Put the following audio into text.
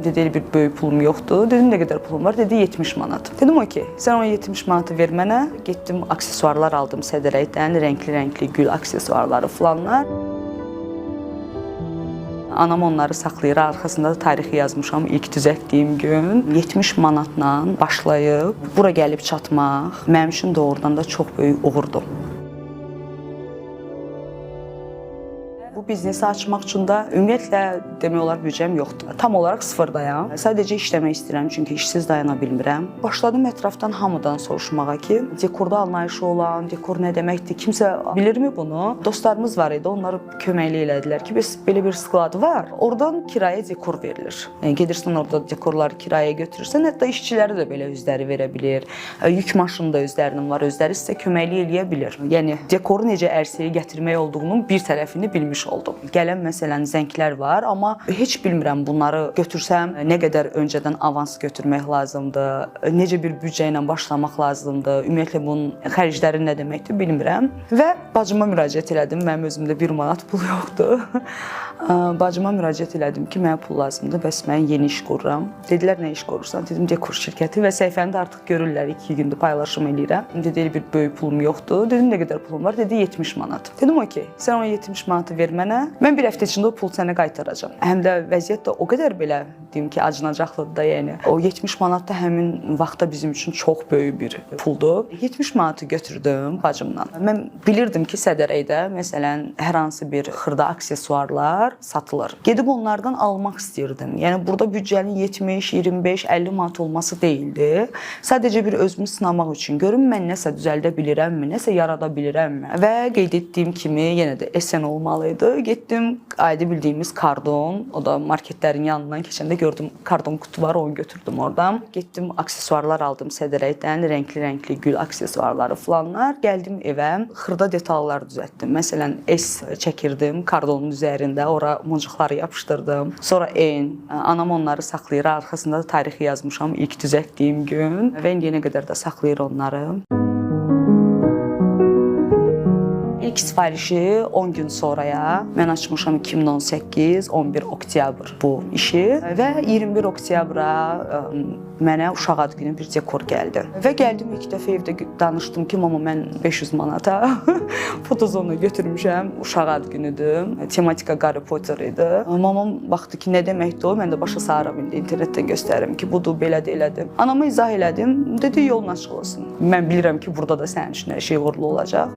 Dedi, elə bir böyük pulum yoxdur. Dedim, nə qədər pulum var? Dedi, 70 manat. Dedim, okey, sən o 70 manatı ver mənə. Getdim, aksesuarlar aldım sədərəkdən, rəngli-rəngli gül aksesuarları falanlar. Anam onları saxlayır. Arxasında da tarixi yazmışam ilk düzəltdiyim gün. 70 manatla başlayıb bura gəlib çatmaq mənim üçün doğrudan da çox böyük uğurdur. Bu biznesi açmaq üçün də ümumiyyətlə demək olar büdcəm yoxdur. Tam olaraq sıfırdayam. Sadəcə işləmək istəyirəm, çünki işsiz dayana bilmirəm. Başladım ətrafdan hamıdan soruşmağa ki, dekorda anlayışı olan, dekor nə deməkdir, kimsə bilirmi bunu? Dostlarımız var idi, onlar köməklik elədilər ki, biz belə bir sklad var. Oradan kirayə dekor verilir. Yəni gedirsən orada dekorları kirayəyə götürürsən, hətta işçiləri də belə özləri verə bilir. Yük maşını da özlərinin var, özləri sizə köməklik eləyə bilir. Yəni dekoru necə ərsəyə gətirmək olduğunun bir tərəfini bilmiş oldum. Gələn məsələn zənglər var, amma heç bilmirəm bunları götürsəm nə qədər öncədən avans götürmək lazımdır, necə bir büdcə ilə başlamaq lazımdır, ümumiyyətlə bunun xərcləri nə deməkdir bilmirəm. Və bacıma müraciət elədim. Mənim özümdə 1 manat pul yoxdur. Bacıma müraciət elədim ki, mənə pul lazımdır, bəs mən yeni iş qururam. Dedilər, nə iş qurursan? Dedim, dekor şirkəti və səhifəni də artıq görürlər, 2 gündür paylaşım eləyirəm. Dedi, elə bir böyük pulum yoxdur. Dedim, nə qədər pulum var? Dedi, 70 manat. Dedim, okey, sən o 70 manatı ver mənə. Mən bir həftə içində o pulu sənə qaytaracağam. Həm də vəziyyət də o qədər belə deyim ki, acınacaqlıdır da, yəni. O 70 manat da həmin vaxtda bizim üçün çox böyük bir puldur. 70 manatı götürdüm bacımdan. Mən bilirdim ki, Sədərəkdə məsələn hər hansı bir xırda aksesuarlar satılır. Gedib onlardan almaq istəyirdim. Yəni burada büdcənin 70, 25, 50 manat olması deyildi. Sadəcə bir özümü sınamaq üçün görüm mən nəsə düzəldə bilirəmmi, nəsə yarada bilirəmmi? Və qeyd etdiyim kimi yenə də SN olmalı idi. Getdim adi bildiyimiz kardon, o da marketlərin yanından keçəndə gördüm kardon qutu var, onu götürdüm oradan. Getdim aksesuarlar aldım sədərəkdən, rəngli-rəngli gül aksesuarları falanlar. Gəldim evə, xırda detallar düzəltdim. Məsələn, S çəkirdim kardonun üzərində, ora muncuqları yapışdırdım. Sonra N, anam onları saxlayır. Arxasında da tarixi yazmışam ilk düzəltdiyim gün və indiyənə qədər də saxlayır onları. İlk sifarişi 10 gün sonraya mən açmışam 2018 11 oktyabr bu işi və 21 oktyabra mənə uşaq ad günü bir dekor gəldi. Və gəldim ilk dəfə evdə danışdım ki, mama mən 500 manata fotozona götürmüşəm. Uşaq ad günüdür. Tematika Harry Potter idi. Mamam baxdı ki, nə deməkdir o? Mən də başa sarıram indi internetdən göstərirəm ki, budur, belədir, elədir. Anama izah elədim. Dedi, yolun açıq olsun. Mən bilirəm ki, burada da sənin üçün hər şey uğurlu olacaq.